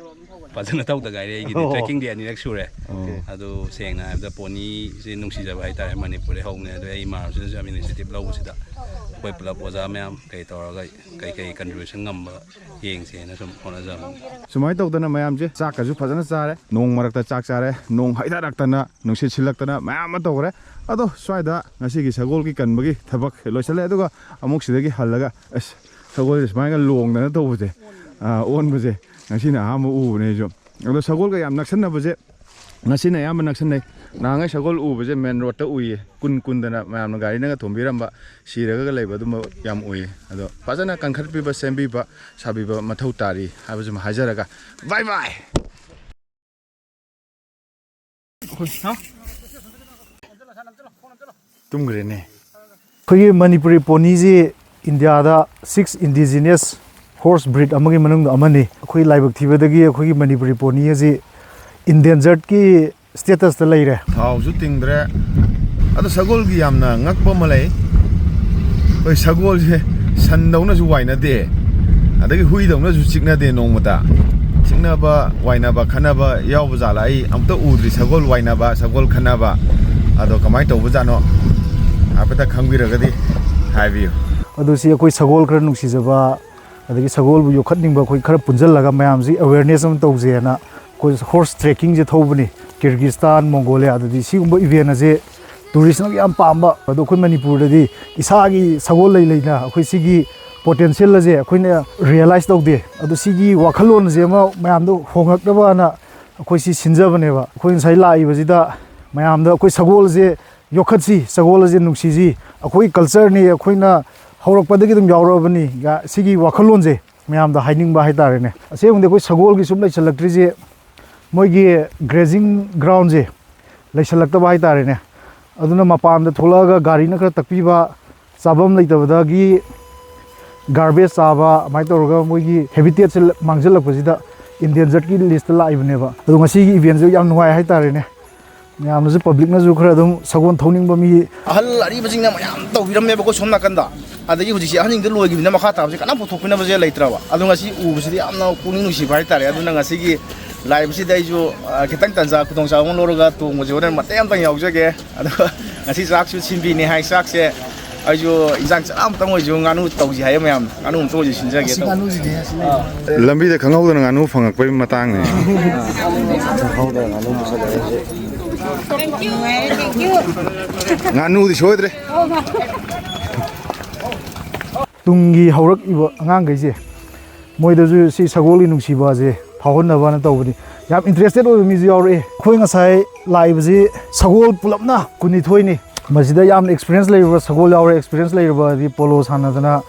ꯐꯖꯅ ꯇꯧꯗ ꯉꯥꯏꯔꯤ꯫ ꯑꯩꯒꯤꯗꯤ ꯑꯣ꯫ ꯇ꯭ꯔꯦꯛꯀꯤꯡꯗꯤ ꯑꯅꯤꯔꯛ ꯁꯨꯔꯦ꯫ ꯑꯣ꯫ ꯑꯗꯨ ꯁꯦꯡꯅ ꯍꯥꯏꯕꯗ ꯄꯣꯅꯤꯁꯦ ꯅꯨꯡꯁꯤꯖꯕ ꯍꯥꯏꯇꯥꯔꯦ꯫ ꯃꯅꯤꯄꯨꯔꯗꯩ ꯍꯧꯕꯅꯦ꯫ ꯑꯗꯣ ꯑꯩ ꯏꯃꯥꯟꯅꯕꯁꯤꯅꯁꯨ ꯌꯥꯝ ꯏꯅꯤꯁꯤꯌꯦꯇꯤꯞ ꯂꯧꯕꯁꯤꯗ ꯑꯩꯈꯣꯏ ꯄꯨꯂꯞ ꯑꯣꯖꯥ ꯃꯌꯥꯝ ꯀꯩ ꯇꯧꯔꯒ ꯀꯩ ꯀꯩ contribution ꯉꯝꯕ ꯌꯦꯡꯁꯦꯅ ꯁꯨꯝ ꯍꯣꯠꯅꯖꯕꯅꯤ꯫ ꯁꯨꯃꯥꯏꯅ ꯇꯧꯗꯅ ꯃꯌꯥꯝꯁꯦ ꯆꯥꯛꯀꯁꯨ ꯐꯖꯅ ꯆꯥꯔꯦ, ꯅꯣꯡ ꯃꯔꯛꯇ ꯆꯥꯛ ꯆꯥꯔꯦ, ꯅꯣꯡ ꯍꯩꯊꯔꯛꯇꯅ, ꯅꯨꯡꯁꯤꯠ ꯁꯤꯜꯂꯛꯇꯅ ꯃꯌꯥꯝ ꯑꯃ ꯇꯧꯈ꯭ꯔꯦ꯫ ꯑꯗꯣ ꯁ꯭ꯋꯥꯏꯗ ꯉꯁꯤꯒꯤ ꯁꯒꯣꯜꯒꯤ ꯀꯟꯕꯒꯤ ꯊꯕꯛ ꯂꯣꯏꯁꯤꯜꯂꯦ꯫ ꯑꯗꯨꯒ ꯑꯃꯨꯛ ꯁꯤꯗꯒꯤ ꯍꯜꯂꯒ ꯑꯁ, ꯁꯒꯣꯜꯁꯦ ꯁꯨꯃꯥꯏꯅ ꯂꯣꯡꯗꯅ ꯇꯧꯕꯁꯦ, ꯑꯥ, ꯑꯣꯟꯕꯁꯦ ꯉꯁꯤꯅ ꯑꯍꯥꯟꯕ ꯎꯕꯅꯦ ꯑꯩꯁꯨ꯫ ꯑꯗꯣ ꯁꯒꯣꯜꯒ ꯌꯥꯝ ꯅꯛꯁꯟꯅꯕꯁꯦ ꯉꯁꯤꯅ ꯑꯌꯥꯝꯕ ꯅꯛꯁꯟꯅꯩ꯫ ꯅꯍꯥꯟꯉꯩ ꯁꯒꯣꯜ ꯎꯕꯁꯦ main roadꯇ ꯎꯏꯌꯦ, ꯀꯨꯟ ꯀꯨꯟꯗꯅ ꯃꯌꯥꯝꯅ ꯒꯥꯔꯤꯅꯒ ꯊꯣꯝꯕꯤꯔꯝꯕ, ꯁꯤꯔꯒ ꯂꯩꯕ ꯑꯗꯨꯝꯕ ꯌꯥꯝ ꯎꯏꯌꯦ꯫ ꯑꯗꯣ ꯐꯖꯅ ꯀꯟꯈꯠꯄꯤꯕ, ꯁꯦꯝꯕꯤꯕ, ꯁꯥꯕꯤꯕ ꯃꯊꯧ ꯇꯥꯔꯤ ꯍꯥꯏꯕꯁꯤꯃ ꯍꯥꯏꯖꯔꯒ, bye bye꯫ ꯇꯨꯝꯈ꯭ꯔꯦꯅꯦ꯫ ꯑꯩꯈꯣꯏꯒꯤ ꯃꯅꯤꯄꯨꯔꯤ ꯄꯣꯅꯤꯁꯤ ꯏꯟꯗꯤꯌꯥꯗ six indigenous horse breed ꯑꯃꯒꯤ ꯃꯅꯨꯡꯗ ꯑꯃꯅꯤ꯫ ꯑꯩꯈꯣꯏ ꯂꯥꯏꯕꯛ ꯊꯤꯕꯗꯒꯤ ꯑꯩꯈꯣꯏꯒꯤ ꯃꯅꯤꯄꯨꯔꯤ ꯄꯣꯅꯤ ꯑꯁꯤ endangeredꯀꯤ statusꯇ ꯂꯩꯔꯦ꯫ ꯊꯥꯎꯁꯨ ꯇꯤꯡꯗ꯭ꯔꯦ꯫ ꯑꯗꯣ ꯁꯒꯣꯜꯒꯤ ꯌꯥꯝꯅ ꯉꯛꯄ ꯑꯃ ꯂꯩ꯫ ꯑꯩꯈꯣꯏ ꯁꯒꯣꯜꯁꯦ ꯁꯟꯗꯧꯅꯁꯨ ꯋꯥꯏꯅꯗꯦ, ꯑꯗꯒꯤ ꯍꯨꯏꯗꯧꯅꯁꯨ ꯆꯤꯛꯅꯗꯦ ꯅꯣꯡꯃꯇ꯫ ꯆꯤꯛꯅꯕ, ꯋꯥꯏꯅꯕ, ꯈꯠꯅꯕ ꯌꯥꯎꯕ ꯖꯥꯠꯂ? ꯑꯩ ꯑꯃꯨꯛꯇ ꯎꯗ꯭ꯔꯤ ꯁꯒꯣꯜ ꯋꯥꯏꯅꯕ, ꯁꯒꯣꯜ ꯈꯠꯅꯕ꯫ ꯑꯗꯣ ꯀꯃꯥꯏꯅ ꯇꯧꯕꯖꯥꯠꯅꯣ? ꯍꯥꯏꯐꯦꯠꯇ ꯈꯪꯕꯤꯔꯒꯗꯤ ꯍꯥꯏꯕꯤꯌꯨ꯫ ꯑꯗꯨ ꯁꯤ ꯑꯩꯈꯣꯏ ꯁꯒꯣꯜ ꯈꯔ ꯅꯨꯡꯁꯤꯖꯕ, ꯑꯗꯒꯤ ꯁꯒꯣꯜꯕꯨ ꯌꯣꯛꯈꯠꯅꯤꯡꯕ ꯑꯩꯈꯣꯏ ꯈꯔ ꯄꯨꯟꯁꯤꯜꯂꯒ ꯃꯌꯥꯝꯁꯤ awareness ꯑꯃ ꯇꯧꯁꯦꯅ ꯑꯩꯈꯣꯏ horse trackingꯁꯦ ꯊꯧꯕꯅꯤ꯫ ꯀꯤꯔꯒꯤꯁꯇꯥꯟ, ꯃꯣꯡꯒꯣꯂꯤꯌꯥꯗꯗꯤ ꯁꯤꯒꯨꯝꯕ event ꯑꯁꯦ touristꯅ ꯌꯥꯝ ꯄꯥꯝꯕ꯫ ꯑꯗꯣ ꯑꯩꯈꯣꯏ ꯃꯅꯤꯄꯨꯔꯗꯗꯤ ꯏꯁꯥꯒꯤ ꯁꯒꯣꯜ ꯂꯩ ꯂꯩꯅ ꯑꯩꯈꯣꯏ ꯁꯤꯒꯤ potential ꯑꯁꯦ ꯑꯩꯈꯣꯏꯅ realize ꯇꯧꯗꯦ꯫ ꯑꯗꯣ ꯁꯤꯒꯤ ꯋꯥꯈꯜꯂꯣꯟ ꯑꯁꯦ ꯑꯃ ꯃꯌꯥꯝꯗ ꯍꯣꯡꯉꯛꯅꯕꯅ ꯑꯩꯈꯣꯏ ꯁꯤ ꯁꯤꯟꯖꯕꯅꯦꯕ꯫ ꯑꯩꯈꯣꯏ ꯉꯁꯥꯏ ꯂꯥꯛꯏꯕꯁꯤꯗ ꯃꯌꯥꯝꯗ ꯑꯩꯈꯣꯏ ꯁꯒꯣꯜꯁꯦ ꯌꯣꯛꯈꯠꯁꯤ, ꯁꯒꯣꯜ ꯑꯁꯦ ꯅꯨꯡꯁꯤꯁꯤ, ꯑꯩꯈꯣꯏ cultureꯅꯤ, ꯑꯩꯈꯣꯏꯅ ꯍꯧꯔꯛꯄꯗꯒꯤ ꯑꯗꯨꯝ ꯌꯥꯎꯔꯛꯑꯕꯅꯤ, ꯁꯤꯒꯤ ꯋꯥꯈꯜꯂꯣꯟꯁꯦ ꯃꯌꯥꯝꯗ ꯍꯥꯏꯅꯤꯡꯕ ꯍꯥꯏꯇꯥꯔꯦꯅꯦ꯫ ꯑꯁꯦꯡꯕꯗꯤ ꯑꯩꯈꯣꯏ ꯁꯒꯣꯜꯒꯤ ꯁꯨꯝ ꯂꯩꯁꯜꯂꯛꯇ꯭ꯔꯤꯁꯦ ꯃꯣꯏꯒꯤ grazing groundꯁꯦ ꯂꯩꯁꯜꯂꯛꯇꯕ ꯍꯥꯏꯇꯥꯔꯦꯅꯦ꯫ ꯑꯗꯨꯅ ꯃꯄꯥꯟꯗ ꯊꯣꯛꯂꯛꯑꯒ ꯒꯥꯔꯤꯅ ꯈꯔ ꯇꯛꯄꯤꯕ, ꯆꯥꯐꯝ ꯂꯩꯇꯕꯗꯒꯤ garbage ꯆꯥꯕ, ꯑꯗꯨꯃꯥꯏꯅ ꯇꯧꯔꯒ ꯃꯣꯏꯒꯤ habitatꯁꯦ ꯃꯥꯡꯁꯤꯜꯂꯛꯄꯁꯤꯗ endangeredꯀꯤ listꯇ ꯂꯥꯛꯏꯕꯅꯦꯕ꯫ ꯑꯗꯣ ꯉꯁꯤꯒꯤ eventꯁꯦ ꯌꯥꯝ ꯅꯨꯡꯉꯥꯏ ꯍꯥꯏꯇꯥꯔꯦꯅꯦ꯫ ꯃꯌꯥꯝꯅꯁꯨ, publicꯅꯁꯨ ꯈꯔ ꯑꯗꯨꯝ ꯁꯒꯣꯜ ꯊꯧꯅꯤꯡꯕ ꯃꯤ ꯑꯍꯜ ꯑꯔꯤꯕꯁꯤꯡꯅ ꯃꯌꯥꯝ ꯇꯧꯕꯤꯔꯝꯃꯦꯕꯀꯣ ꯁꯣꯝ ꯅꯥꯀꯟꯗ꯫ ꯑꯗꯒꯤ ꯍꯧꯖꯤꯛꯁꯦ ꯑꯍꯟꯁꯤꯡꯗ ꯂꯣꯏꯈꯤꯕꯅꯤꯅ ꯃꯈꯥ ꯇꯥꯕꯁꯦ ꯀꯅꯥꯝ ꯄꯨꯊꯣꯛꯄꯤꯅꯕꯁꯦ ꯂꯩꯇ꯭ꯔꯕ꯫ ꯑꯗꯣ ꯉꯁꯤ ꯎꯕꯁꯤꯗꯤ ꯌꯥꯝꯅ ꯄꯨꯛꯅꯤꯡ ꯅꯨꯡꯁꯤꯕ ꯍꯥꯏꯇꯥꯔꯦ꯫ ꯑꯗꯨꯅ ꯉꯁꯤꯒꯤ ꯂꯥꯛꯏꯕꯁꯤꯗ ꯑꯩꯁꯨ, ꯑ, ꯈꯤꯇꯪ ꯇꯟꯖꯥ ꯈꯨꯗꯣꯡꯆꯥꯕ ꯑꯃ ꯂꯧꯔꯒ ꯇꯣꯡꯕꯁꯦ ꯍꯣꯔꯦꯟ ꯃꯇꯦꯛ ꯑꯃꯇꯪ ꯌꯥꯎꯖꯒꯦ꯫ ꯑꯗꯣ ꯉꯁꯤ ꯆꯥꯛꯁꯨ ꯁꯤꯟꯕꯤꯅꯤ ꯍꯥꯏ, ꯆꯥꯛꯁꯦ, ꯑꯩꯁꯨ ꯏꯟꯖꯥꯡ ꯆꯔꯥ ꯑꯃꯇꯪ ꯑꯣꯏꯁꯨ ꯉꯥꯅꯨ ꯇꯧꯁꯤ ꯍꯥꯏꯌꯦ ꯃꯌꯥꯝꯅ꯫ ꯉꯥꯅꯨ ꯑꯃꯇꯪ ꯑꯣꯏꯁꯨ ꯁꯤꯟꯖꯒꯦ ꯑꯁꯤ ꯇꯧꯕ꯫ ꯉꯥꯅꯨꯁꯤꯗꯤ ꯑꯁꯤ ꯂꯝꯕꯤꯗ ꯈꯪꯍꯧꯗꯅ ꯉꯥꯅꯨ ꯐꯪꯉꯛꯄꯩ ꯃꯇꯥꯡꯅꯤ꯫ ꯉꯥꯅꯨꯗꯤ ꯁꯣꯏꯗ꯭ꯔꯦ꯫ ꯇꯨꯡꯒꯤ ꯍꯧꯔꯛꯏꯕ ꯑꯉꯥꯡꯈꯩꯁꯦ, ꯃꯣꯏꯗꯁꯨ ꯁꯤ ꯁꯒꯣꯜꯒꯤ ꯅꯨꯡꯁꯤꯕꯁꯦ ꯐꯥꯎꯍꯟꯅꯕꯅ ꯇꯧꯕꯅꯤ꯫ ꯌꯥꯝ ꯏꯟꯇꯔꯦꯁꯇꯦꯠ ꯑꯣꯏꯕ ꯃꯤꯁꯨ ꯌꯥꯎꯔꯛꯑꯦ꯫ ꯑꯩꯈꯣꯏ ꯉꯁꯥꯏ ꯂꯥꯛꯏꯕꯁꯤ ꯁꯒꯣꯜ ꯄꯨꯂꯞꯅ ꯀꯨꯟꯅꯤꯊꯣꯏꯅꯤ꯫ ꯃꯁꯤꯗ ꯌꯥꯝꯅ ꯑꯦꯛꯁꯄꯤꯔꯤꯌꯦꯟꯁ ꯂꯩꯔꯕ ꯁꯒꯣꯜ ꯌꯥꯎꯔꯦ꯫ ꯑꯦꯛꯁꯄꯤꯔꯤꯌꯦꯟꯁ ꯂꯩꯔꯕꯗꯤ ꯄꯣꯂꯣ ꯁꯥꯟꯅꯗꯅ,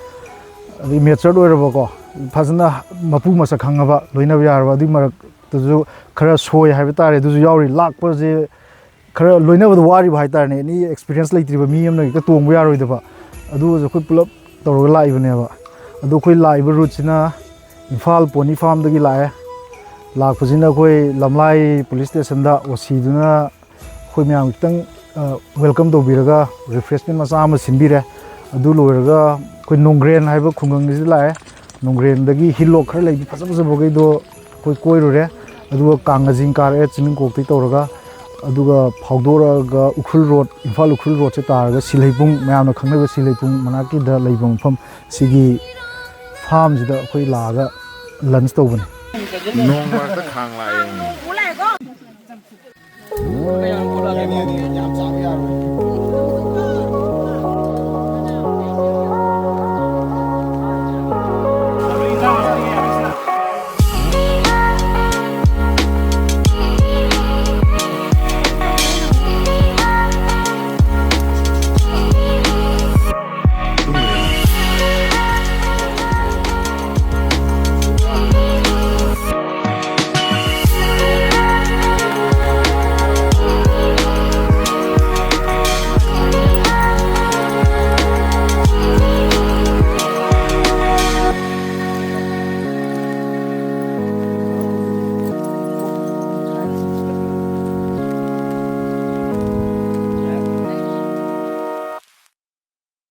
ꯑꯗꯩ ꯃꯦꯆꯔꯠ ꯑꯣꯏꯔꯕꯀꯣ, ꯐꯖꯅ ꯃꯄꯨ ꯃꯁꯛ ꯈꯪꯉꯕ, ꯂꯣꯏꯅꯕ ꯌꯥꯔꯕ, ꯑꯗꯨꯒꯤ ꯃꯔꯛꯇꯁꯨ ꯈꯔ ꯁꯣꯏ ꯍꯥꯏꯕ ꯇꯥꯔꯦ, ꯑꯗꯨꯁꯨ ꯌꯥꯎꯔꯤ꯫ ꯂꯥꯛꯄꯁꯦ ꯈꯔ ꯂꯣꯏꯅꯕꯗ ꯋꯥꯔꯤꯕ ꯍꯥꯏꯇꯥꯔꯦꯅꯦ꯫ ꯑꯦꯅꯤ ꯑꯦꯛꯁꯄꯤꯔꯤꯌꯦꯟꯁ ꯂꯩꯇ꯭ꯔꯤꯕ ꯃꯤ ꯑꯃꯅ ꯍꯦꯛꯇ ꯇꯣꯡꯕ ꯌꯥꯔꯣꯏꯗꯕ꯫ ꯑꯗꯨ ꯑꯣꯏꯔꯁꯨ ꯑꯩꯈꯣꯏ ꯄꯨꯂꯞ ꯇꯧꯔꯒ ꯂꯥꯛꯏꯕꯅꯦꯕ꯫ ꯑꯗꯣ ꯑꯩꯈꯣꯏ ꯂꯥꯛꯏꯕ ꯔꯨꯠꯁꯤꯅ ꯏꯝꯐꯥꯜ ꯄꯣꯅꯤ ꯐꯥꯔꯝꯗꯒꯤ ꯂꯥꯛꯑꯦ꯫ ꯂꯥꯛꯄꯁꯤꯅ ꯑꯩꯈꯣꯏ ꯂꯝꯂꯥꯏ ꯄꯨꯂꯤꯁ ꯁ꯭ꯇꯦꯁꯟꯗ ꯑꯣ ꯁꯤꯗꯨꯅ ꯑꯩꯈꯣꯏ ꯃꯌꯥꯝ ꯈꯤꯇꯪ ꯋꯦꯜꯀꯝ ꯇꯧꯕꯤꯔꯒ ꯔꯤꯐ꯭ꯔꯦꯁꯃꯦꯟ ꯃꯆꯥ ꯑꯃ ꯁꯤꯟꯕꯤꯔꯦ꯫ ꯑꯗꯨ ꯂꯣꯏꯔꯒ ꯑꯩꯈꯣꯏ ꯅꯣꯡꯒ꯭ꯔꯦꯟ ꯍꯥꯏꯕ ꯈꯨꯡꯒꯪꯁꯤꯗ ꯂꯥꯛꯑꯦ꯫ ꯅꯣꯡꯒ꯭ꯔꯦꯟꯗꯒꯤ ꯍꯤꯜ ꯂꯣꯛ ꯈꯔ ꯂꯩꯕ ꯐꯖ ꯐꯖꯕꯈꯩꯗꯣ ꯑꯩꯈꯣꯏ ꯀꯣꯏꯔꯨꯔꯦ꯫ ꯑꯗꯨꯒ ꯀꯥꯡ ꯉꯥꯖꯤꯡ ꯀꯥꯔꯛꯑꯦ ꯆꯤꯡꯅꯨꯡꯀꯣꯛꯇꯒꯤ ꯇꯧꯔꯒ꯫ ꯑꯗꯨꯒ ꯐꯥꯎꯗꯣꯔꯛꯑꯒ ꯎꯈ꯭ꯔꯨꯜ ꯔꯣꯗ, ꯏꯝꯐꯥꯜ ꯎꯈ꯭ꯔꯨꯜ ꯔꯣꯗꯁꯦ ꯇꯥꯔꯒ ꯁꯤꯜꯍꯩꯕꯨꯡ, ꯃꯌꯥꯝꯅ ꯈꯪꯅꯕ ꯁꯤꯜꯍꯩꯕꯨꯡ ꯃꯅꯥꯛꯀꯤꯗ ꯂꯩꯕ ꯃꯐꯝ, ꯁꯤꯒꯤ ꯐꯥꯔꯝꯁꯤꯗ ꯑꯩꯈꯣꯏ ꯂꯥꯛꯑꯒ ꯂꯟꯁ ꯇꯧꯕꯅꯤ꯫ ꯅꯣꯡ ꯃꯔꯛꯇ ꯈꯥꯡ ꯂꯥꯛꯑꯦ꯫